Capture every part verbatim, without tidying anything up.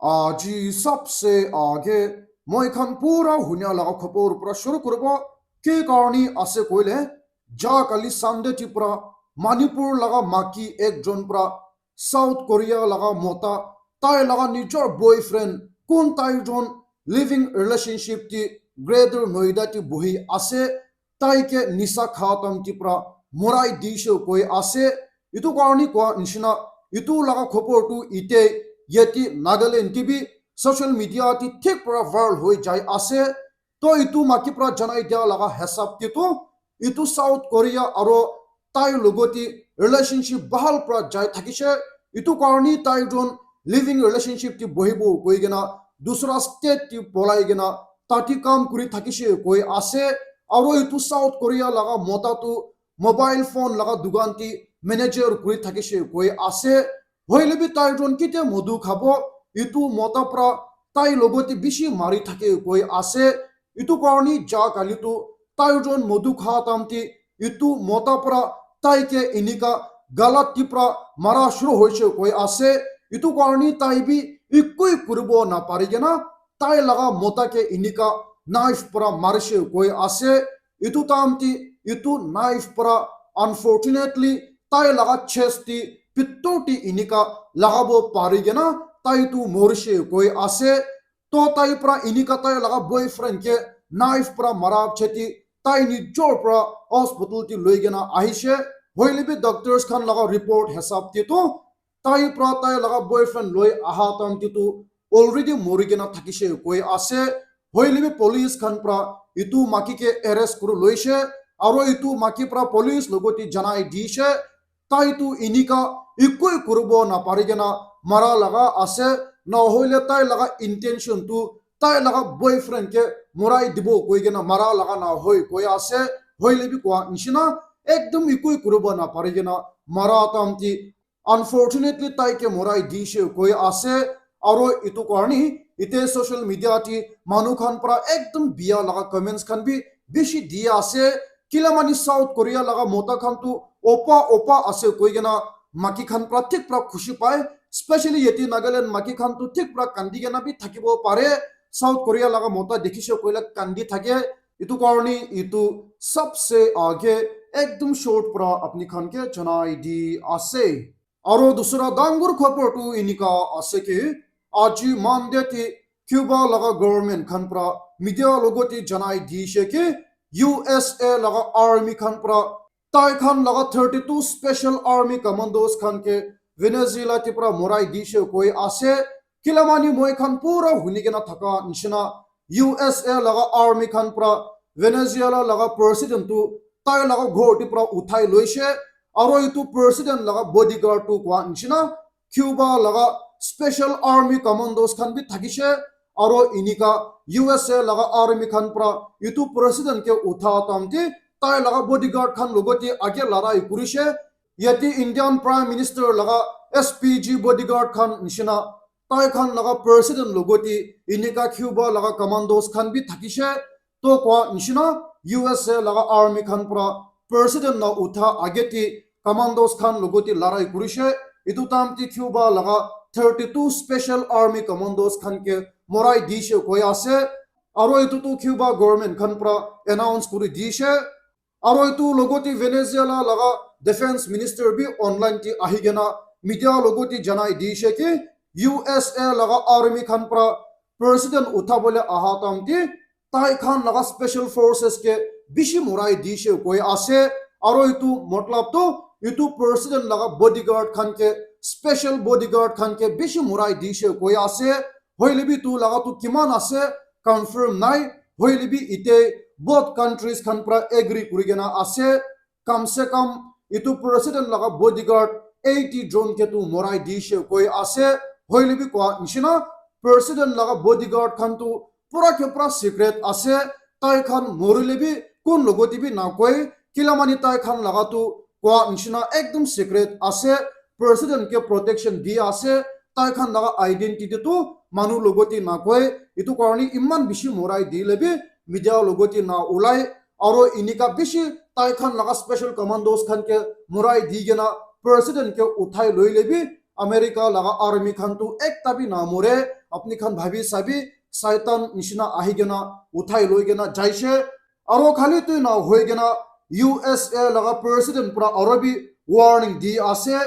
Aji sabse aage moi khan pura hunia laga khobor pura shuru kuribo. Ki karni ase koile, ja kali Sunday ti pura Manipur laga maki ekjon pura South Korea laga mota tai laga nijor boyfriend kun tai jon living relationship ti Greater Noida ti bohi ase, tai ke nisa kha tam ti pura morai dishe koi ase. Itu karni koa nishina itu laga khobor tu ite yeti Nagaland ti bi social media ti thik pura viral hoi jai ase. To itu maki pura janai dia laga hisab ti tu itu South Korea aro tai logoti relationship bahal pura jai thakishe. Itu karni tai jon living relationship ti bohibo koi kena dusra state ti polai kena tati kam kuri thakishe koi ase. Aro itu South Korea laga mota tu mobile phone laga dukan ti manager kuri thakishe koi ase. Hoile bi tai jon kitia modu khabo, itu mota pura tai logoti bishi mari thake koi ase. Itu karni ja kali tu tai jon modu kha tam ti itu mota pura tai ke inika galat ti pura mara shuru hoise koi ase. Itu karni tai bi ekoi kuribo na pari kena tai laga mota ke inika knife pura marishe koi ase. Itu time ti itu knife pura unfortunately tai laga chest ti pitor ti inika lagabo pari kena tai tu morishe koi ase. To tai pura inika tai laga boyfriend ke knife pura mara cheti tai nijor pura hospital ti loi kena ahishe. Hoile bi doctors khan laga report hisab ti tu tai pura tai laga boyfriend loi aha time ti tu already mori kena thakishe koi ase. Hoile bi police khan pura itu maki ke arrest kuri loishe aro itu maki pura police logoti janai dishe tai tu inika ekoi kuribo na pari kena mara laga ase, na hoile tai laga intention tu tai laga boyfriend ke morai dibo koi kena mara laga na hoi koi ase. Hoile bi koa nishina ekdom ekoi kuribo na pari kena mara time ti unfortunately tai ke morai dishe koi ase. Aro itu karni ite social media ti manu khan pura ekdom biya laga comments khan bi bishi di ase. Kila mani South Korea laga mota khan tu opa opa ase koi kena maki khan pura thik pura khushi pai. Specially yeti Nagaland maki khan tu thik pura kandi kena bi thakibo pare. South Korea laga mota dekhishe koile kandi thake. Itu karni itu sabse aage ekdom short pura apni khan ke janai di ase. Aro dusra dangor khobor tu inika ase ki aji Monday ti Cuba laga government khan pura media logoti janai dishe ki U S A laga army khan pura tai khan laga thirty two special army commandos khan ke Venezuela ti pura morai dishe koi ase. Kila mani moi khan pura huni kena thaka nishina U S A laga army khan pura Venezuela laga president tu tai laga ghor ti pura uthai loishe. Aro itu president laga bodyguard tu koa nishina Cuba laga special army commandos khan bi thakishe. Aro inika U S A laga army khan pura itu president ke utha time ti tai laga bodyguard khan logoti age larai kurishe. Yati Indian Prime Minister laga S P G bodyguard khan nishina tai khan laga president logoti inika Cuba laga commandos khan bi thakishe. To koa nishina U S A laga army khan pura president na utha age ti commandos khan logoti larai kurishe. Itu time ti Cuba laga thirty two special army commandos khan ke morai dishe koi ase. Aro itu tu Cuba government khan pura announce kuri dishe. Aro itu logoti Venezuela laga defense minister bi online ti ahi kena media logoti janai dishe ki U S A laga army khan pura president utha bole aha time ti tai khan laga special forces ke bishi morai dishe koi ase. Aro itu matlab tu itu president laga bodyguard khan ke special bodyguard khan ke bishi morai dishe koi ase. Hoile bi tu laga tu kiman ase confirm nai. Hoile bi ite both countries khan pura agree kuri kena ase. Kam se kam itu president laga bodyguard eighty jon ke tu morai dishe koi ase. Hoile bi koa nishina president laga bodyguard khan tu pura ke pura secret ase. Tai khan morile bi kun logoti bi na koi. Kila mani tai khan laga tu koa nishina ekdom secret ase. President ke protection di ase. Tai khan laga identity tu manu logoti na koi. Itu karni iman bishi morai dile bi media logoti na ulai. Aro inika bishi tai khan laga special commandos khan ke morai di kena president ke uthai loile bi America laga army khan tu ekta bi na more. Apni khan bhabi sabi, Satan nishina ahi kena uthai loi kena jaise. Aro khali tu na hoi kena U S A laga president pra aro bi warning di ase.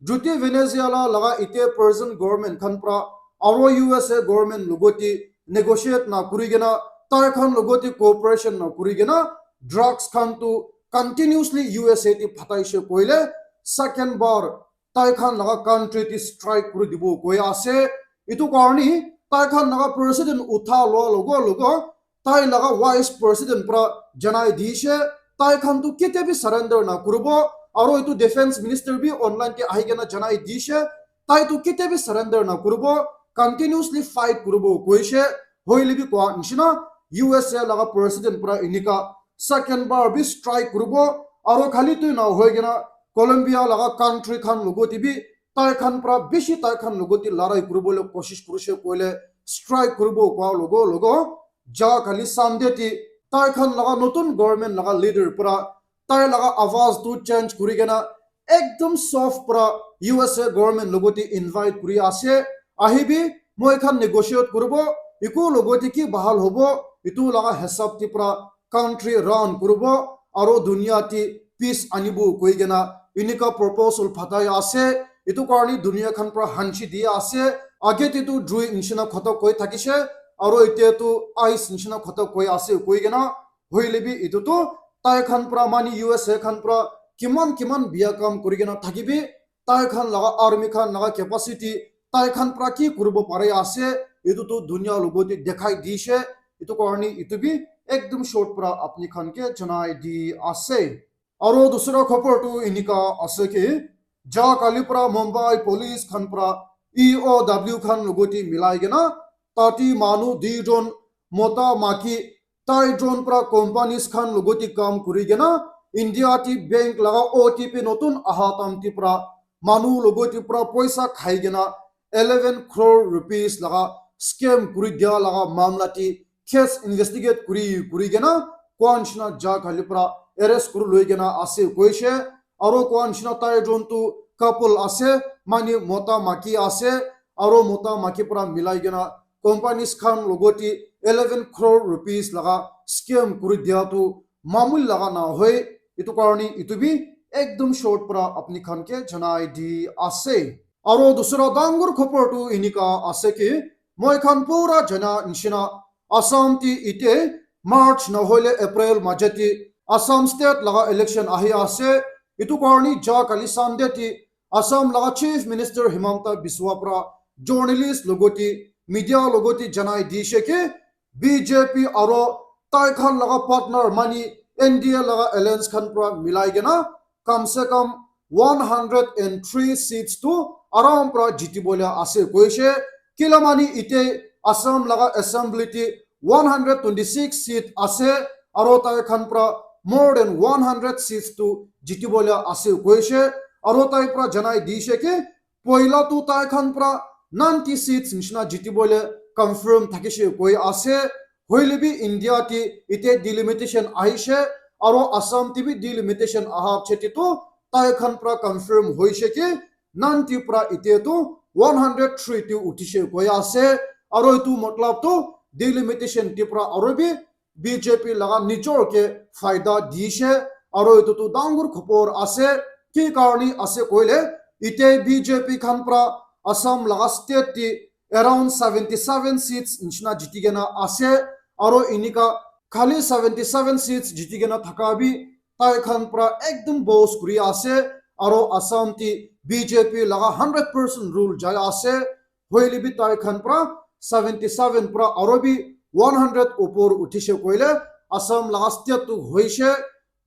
Juti Venezuela laga ite present government khan pra aro U S A government logoti negotiate na kuri kena, tai khan logoti cooperation na kuri kena, drugs khan tu continuously U S A ti phataise koile, second bar tai khan laga country ti strike kuri dibo koi ase. Itu karni tai khan laga president utha lo logo logo tai laga vice president pra janai dise, tai khan tu ketia bi surrender na kuribo. Aro itu defense minister bi online te ahi kena janai dise, tai tu ketia bi surrender na kuribo, continuously fight kuribo koise. Hoile bi koa nishina U S A laga president pra inika second bar bi strike kuribo. Aro khali tu na hoi kena Colombia laga country khan logoti bi tai khan pra bishi tai khan logoti larai kuribo le koshish kurise koile strike kuribo koa logo logo ja kali Sunday ti tai khan laga notun government laga leader pra tai laga awaz tu change kuri kena ekdom soft pra U S A government logoti invite kuri ase, ahibi, moi khan negotiate kuribo, iku logoti ki bahal hobo, itu laga hisab ti pra country run kuribo, aro dunia ti peace anibo koi kena inika proposal phatai ase. Itu karni dunia khan pra hanchi di ase, age ti tu jui nishina khoto koi thakise, aro ite tu ice nishina khoto koi ase koi kena, hoile bi itu tu tai khan pra mani U S A khan pra kiman kiman bia kam kuri kena thakibi, tai khan laga army khan laga capacity, tai khan pra ki kuribo pare ase, itu tu dunia logoti dekhai dise. Itu karni itu bi ekdom short pra apni khan ke janai di ase. Aro dusra khobor tu inika ase ki, ja kali pra Mumbai police khan pra E O W khan logoti milai kena, tati manu di jon mota maki tai jon pra companies khan logoti kam kuri kena India ti bank laga O T P notun aha tamti pra manu logoti pra poisa khai kena eleven crore rupees laga scam kuri dia laga mamla ti case investigate kuri kuri kena koa nishina ja kali pra arrest kuri loi kena ase koise. Aro koa nishina tai jon tu couple ase, mani mota maki ase, aro mota maki pra milai kena companies khan logoti eleven crore rupees laga scam kuri dia tu mamul laga na hoi. Itu karni itu bi ekdom short pra apni khan ke janai di ase. Aro dusra dangor khobor tu inika ase ki, moi khan pura jana nishina Assam ti ite March na hoile April maja ti Assam state laga election ahi ase. Itu karni ja kali Sunday ti Assam laga Chief Minister Himanta Biswa pra journalist logoti media logoti janai dise ki, B J P aro tai khan laga partner mani N D A laga alliance khan pra milai kena kam se kam one hundred and three seats tu aram pra jitibole ase koise. Kila mani ite Assam laga assembly ti one hundred twenty-six seat ase, aro tai khan pra more than one hundred seats tu jitibole ase koise. Aro tai pra janai dise ki poila tu tai khan pra ninety seats nishina jitibole confirm thakise koi ase. Hoile bi India ti ite delimitation ahishe, aro Assam ti bi delimitation aha chete tu tai khan pra confirm hoise ki ninety pra ite tu one hundred three ti utishe koi ase. Aro itu matlab tu delimitation ti pra aro bi B J P laga nijor ke faida dishe, aro itu tu dangor khobor ase. Ki karni ase koile, ite B J P khan pra Assam laga state ti around seventy seven seats nishina jiti kena ase, aro inika khali seventy seven seats jiti kena thaka bi tai khan pra ekdom boast kuri ase, aro Assam ti B J P laga hundred percent rule jai ase. Hoile bi tai khan pra seventy seven pra aro bi one hundred upor utishe koile Assam laga state tu hoishe,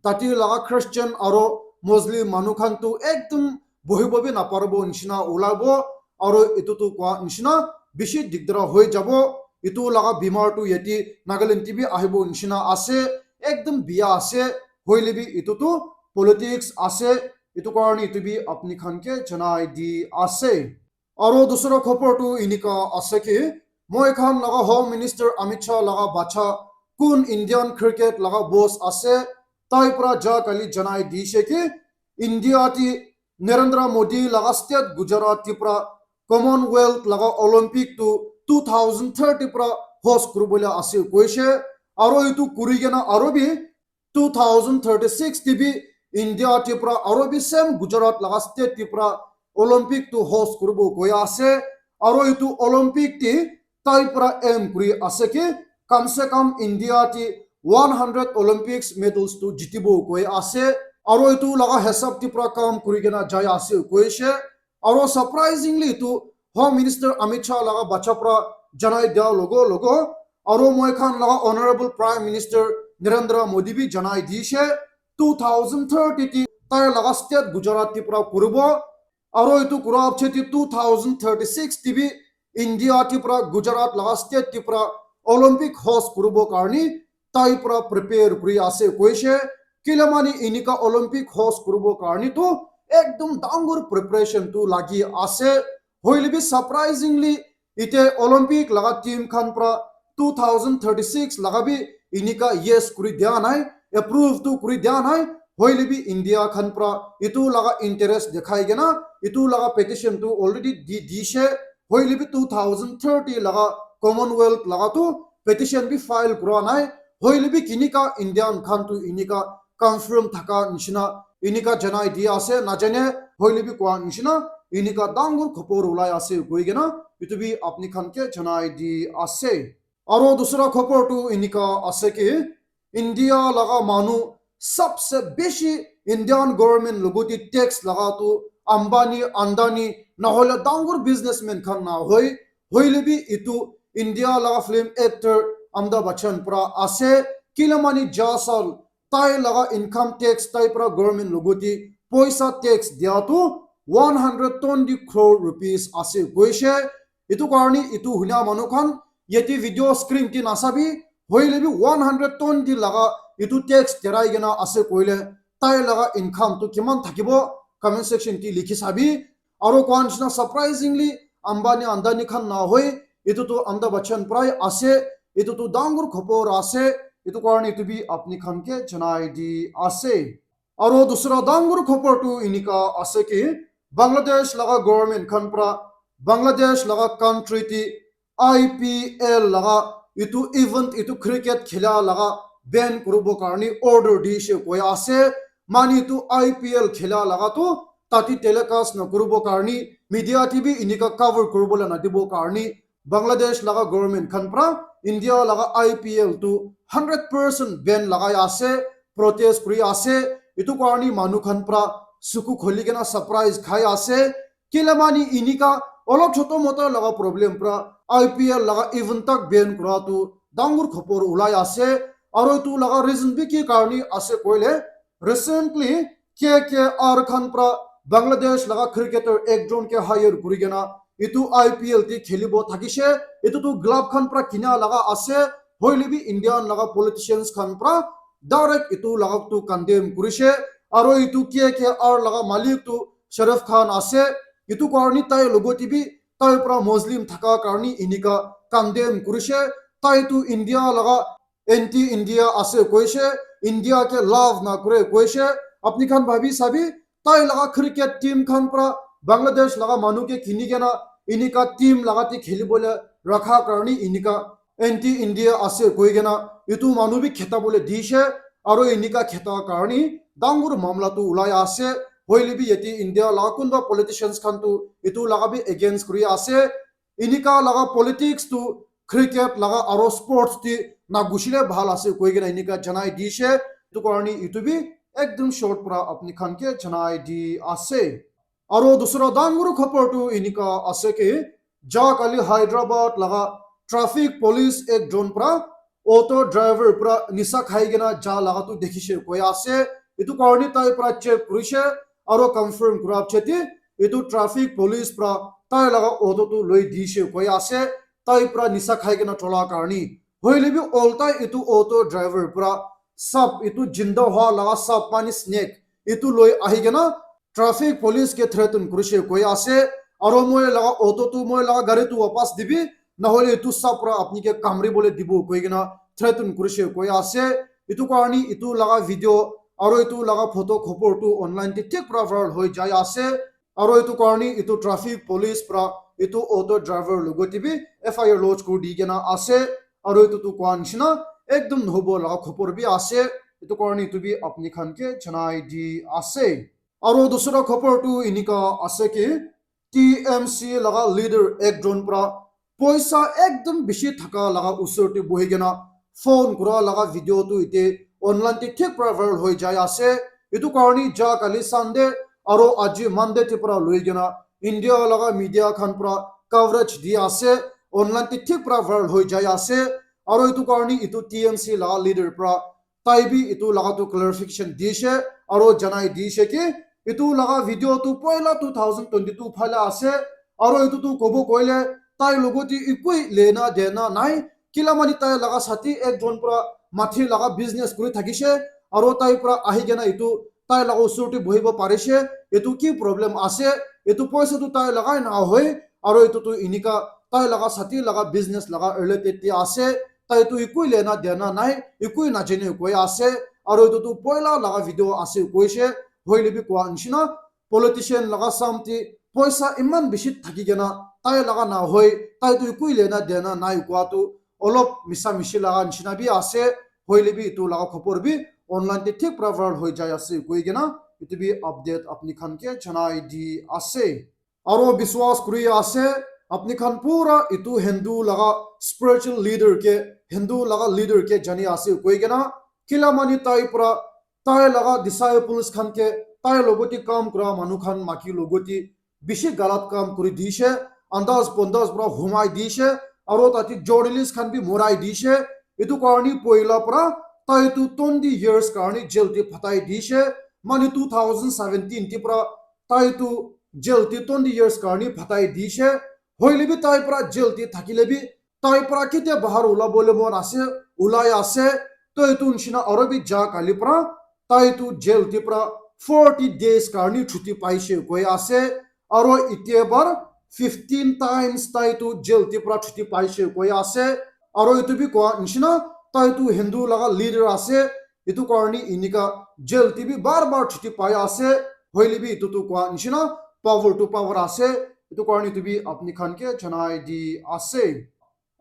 tati laga Christian aro Muslim manu khan tu ekdom bohibo bi naparibo nishina ulabo, aro itu tu koa nishina bishi digdara hoi jabo. Itu laga bimar tu yate Nagaland ti bi ahibo nishina ase, ekdom biya ase. Hoile bi itu tu politics ase, itu karni itu bi apni khan ke janai di ase. Aro dusra khobor tu inika ase ki, moi khan laga Home Minister Amit Shah laga bacha kun Indian cricket laga boss ase, tai pra ja kali janai dishe ki India ti Narendra Modi laga state Gujarat te pra Commonwealth laga Olympic tu two thousand thirty pra host kuribole ase koishe. Aro etu kuri kena aro bi two thousand thirty-six te bi India te pra aro bi same Gujarat laga state te pra Olympic tu host kuribo koi ase. Aro etu Olympic te tai pra aim kuri ase ki kam se kam India te one hundred Olympics medals tu jitibo koi ase. Aro etu laga hisab te pra kam kuri kena jai ase koishe. Aro surprisingly tu Home Minister Amit Shah laga bacha pra janai dia logo logo aro moi khan laga Honorable Prime Minister Narendra Modi bi janai dishe two thousand thirty te tai laga state Gujarat te pra kuribo. Aro etu kura piche te two thousand thirty-six te bi India te pra Gujarat laga state te pra Olympic host kuribo karni tai pra prepare kuri ase koishe. Kile mani inika Olympic host kuribo karni tu ekdom dangor preparation tu lagi ase. Hoile bi surprisingly ite Olympic laga team khan pra two thousand thirty-six laga bi inika yes kuri dia nai, approve tu kuri dia nai. Hoile bi India khan pra itu laga interest dekhai kena itu laga petition tu already di dishe. Hoile bi two thousand thirty laga Commonwealth laga tu petition bi file kura nai. Hoile bi kinika Indian khan tu inika confirm thaka nishina inika janai di ase, najane hoile bi koa nishina inika dangor khopor ulai ase koi kena itu bi apni khan ke janai di ase. Aro dusra khopor tu inika ase ki India laga manu sabse beshi Indian government logoti tax laga tu Ambani, Andani, nahole dangor businessman khan na hoi, hoile bi itu India laga film actor Amitabh Bachchan pra ase. Kile mani ja sal tai laga income tax tai pra government logoti poisa tax dia tu one hundred twenty crore rupees ase koishe. Itu karni itu hunia manu khan yate video screen te nasabi, hoile bi one hundred twenty laga itu tax derai kena ase koile tai laga income tu kiman thakibo comment section te likhi sabi. Aro koa nishina surprisingly Ambani Andani khan na hoi, itu tu Amitabh Bachchan prai ase, itu tu dangor khopor ase, itu karni itu bi apni khan ke janai di ase. Aro dusra dangor khopor tu inika ase ki Bangladesh laga government khan pra Bangladesh laga country te I P L laga itu event itu cricket khela laga ban kuribo karni order dishe koi ase. Mani tu I P L khela laga tu tati telecast na kuribo karni media te bi inika cover kuribo la na dibo karni Bangladesh laga government khan pra India laga I P L tu hundred percent ban lagai ase, protest kuri ase. Itu karni manu khan pra suku kholi kena surprise khai ase. Kile mani inika olop choto mota laga problem pra I P L laga event tak ban kura tu dangor khopor ulai ase. Aro itu laga reason bi ki karni ase koile, recently K K R khan pra Bangladesh laga cricketer ekjon ke hire kuri kena itu I P L te khelibo thakishe. Itu tu club khan pra kina laga ase, hoile bi Indian laga politicians khan pra direct itu laga tu condemn kurishe. Aro itu K K R laga malik tu Sharif Khan ase. Itu karni tai logoti bi tai pra Muslim thaka karni inika condemn kurishe. Tai tu India laga anti India ase koishe, India ke love na kure koishe. Apni khan bhabi sabi, tai laga cricket team khan pra Bangladesh laga manu ke kini kena inika team laga te khelibole rakha karni inika anti India ase koi kena itu manu bi kheta bole dishe, aro inika kheta karni dangor mamla tu ulai ase. Hoile bi yate India laga kunba politicians khan tu itu laga bi against kuri ase. Inika laga politics tu cricket laga aro sports te na gushile bhal ase koi kena inika janai dishe. Itu karni itu bi ekdum short pra apni khan ke janai di ase. Aro dusra dangor khopor tu inika ase ki ja kali Hyderabad laga traffic police ekjon pra auto driver pra nisa khai kena ja laga tu dekhishe koi ase. Itu karni tai pra check kurishe aro confirm kura piche te itu traffic police pra tai laga auto tu loi dishe koi ase, tai pra nisa khai kena chola karni. Hoile bi oltai itu auto driver pra sap itu jinda hoa laga sap mani snake itu loi ahi kena traffic police ke threaten kurishe koi ase, aro moi laga auto tu, moi laga gari tu wapas dibi, nahole itu sap pra apni ke kamri bole dibo koi kena threaten kurishe koi ase. Itu karni itu laga video Aro etu laga photo khobor tu online te thik pra viral hoi jai ase. Aro etu karni etu traffic police pra etu auto driver logot te bi F I R lodge kuri di kena ase. Aro etu tu koa nishina ekdom nohobo laga khobor bi ase. Etu karni etu bi apni khan ke janai di ase. Aro dusra khobor tu enika ase ki T M C laga leader ekjon pra poisa ekdom bishi thaka laga usor te bohi kena phone kura laga video tu ite online te thik pra viral hoi jai ase. Etu karni ja kali Sunday aro aji Monday te pra loi kena India laga media khan pra coverage di ase. Online te thik pra viral hoi jai ase. Aro etu karni etu T M C laga leader pra tai bi etu laga tu clarification dishe aro janai dishe ki etu laga video tu poila two thousand twenty-two phaila ase. Aro etu tu kobo koile tai logot te ekoi lena dena nai. Kila mani tai laga sati ekjon pra mathi laga business kuri thakishe aro tai pra ahi kena etu tai laga usor te bohibo parishe. Etu ki problem ase? Etu poisa tu tai lagai na hoi. Aro etu tu enika tai laga sati laga business laga related te ase. Tai tu ekoi lena dena nai, ekoi najane koi ase. Aro etu tu poila laga video ase koishe. Hoile bi koa nishina politician laga samti poisa iman bishi thaki kena tai laga na hoi, tai tu ekoi lena dena nai koa tu olop misa mishi laga nishina bi ase. Hoile bi etu laga khobor bi online te thik pra viral hoi jai ase koi kena etu bi update apni khan ke janai di ase. Aro biswas kuri ase, apni khan pura etu Hindu laga spiritual leader ke, Hindu laga leader ke jani ase koi kena, kila mani tai pra, tai laga disciples khan ke, tai logot te kam kura manu khan maki logot te bishi galat kam kuri dishe, andas bondas pra humai dishe, aro tate journalist khan bi morai dishe. Etu karni poila pra tai tu twenty years karni jail te phatai dishe. Mani two thousand seventeen te pra tai tu jail te twenty years karni phatai dishe. Hoile bi tai pra jail te thakile bi tai pra ketia bahar ulabole mon ase, ulai ase. To etu nishina aro bi ja kali pra tai tu jail te pra forty days karni chuti paishe koi ase. Aro itia bar fifteen times tai tu jail te pra chuti paishe koi ase. Aro etu bi koa nishina tai tu Hindu laga leader ase. Etu karni enika jail te bi bar bar chuti pai ase. Hoile bi etu tu koa nishina power to power ase. Etu karni etu bi apni khan ke janai di ase.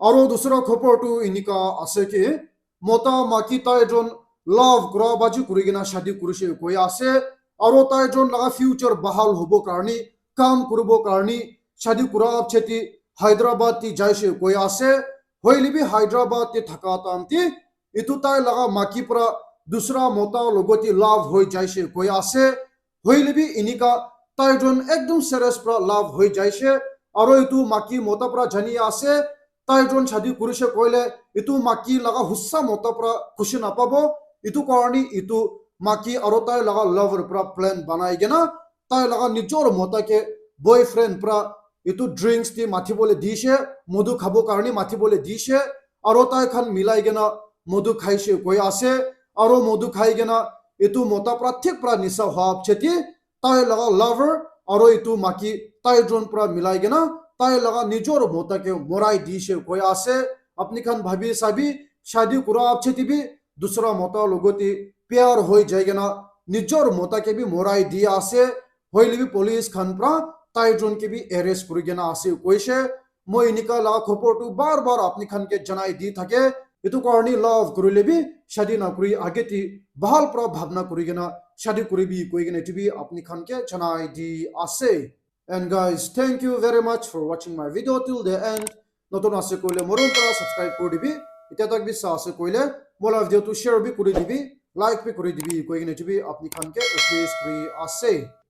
Aro dusra khobor tu enika ase ki mota maki tai jon love kura baji kuri kena shadi kurishe koi ase. Aro tai jon laga future bahal hobo karni, kam kuribo karni shadi kura cheti Hyderabad te jaishe koi ase. Hoile bi Hyderabad te thaka time te etu tai laga maki pra dusra mota logot te love hoi jaishe koi ase. Hoile bi enika tai jon ekdom serious pra love hoi jaishe. Aro etu maki mota pra jani ase tai jon shadi kurishe koile etu maki laga hussa mota pra khushi napabo. Etu karni etu maki aro tai laga lover pra plan banai kena tai laga nijor mota ke boyfriend pra etu drinks te mathi bole dishe, modu khabo karni mathi bole dishe, aro tai khan milai kena modu khaishe koi ase, aro modu khai kena etu mota pra thik pra nisa hoa cheti tai laga lover aro etu maki tai jon pra milai kena tai laga nijor mota ke morai dishe koi ase. Apni khan bhabi sabi shadi kura cheti bi dusra mota logot te pyar hoi jai kena nijor mota ke bi morai di ase. Hoile bi police khan pra tai jon ke bi arrest kuri kena ase koishe. Moi enika laga khobor tu bar bar apni khan ke janai di thake. Etu karni love kurile bi shadi na kuri age te bahal pra bhabna kuri kena shadi kuribi koi kena etu bi apni khan ke janai di ase. And guys, thank you very much for watching my video till the end. Notun ase koile morom pra subscribe kuri dibi. Itya tak bi sa ase koile mola video tu share bi kuri dibi, like bi kuri dibi koi kena etu bi apni khan ke request kuri ase.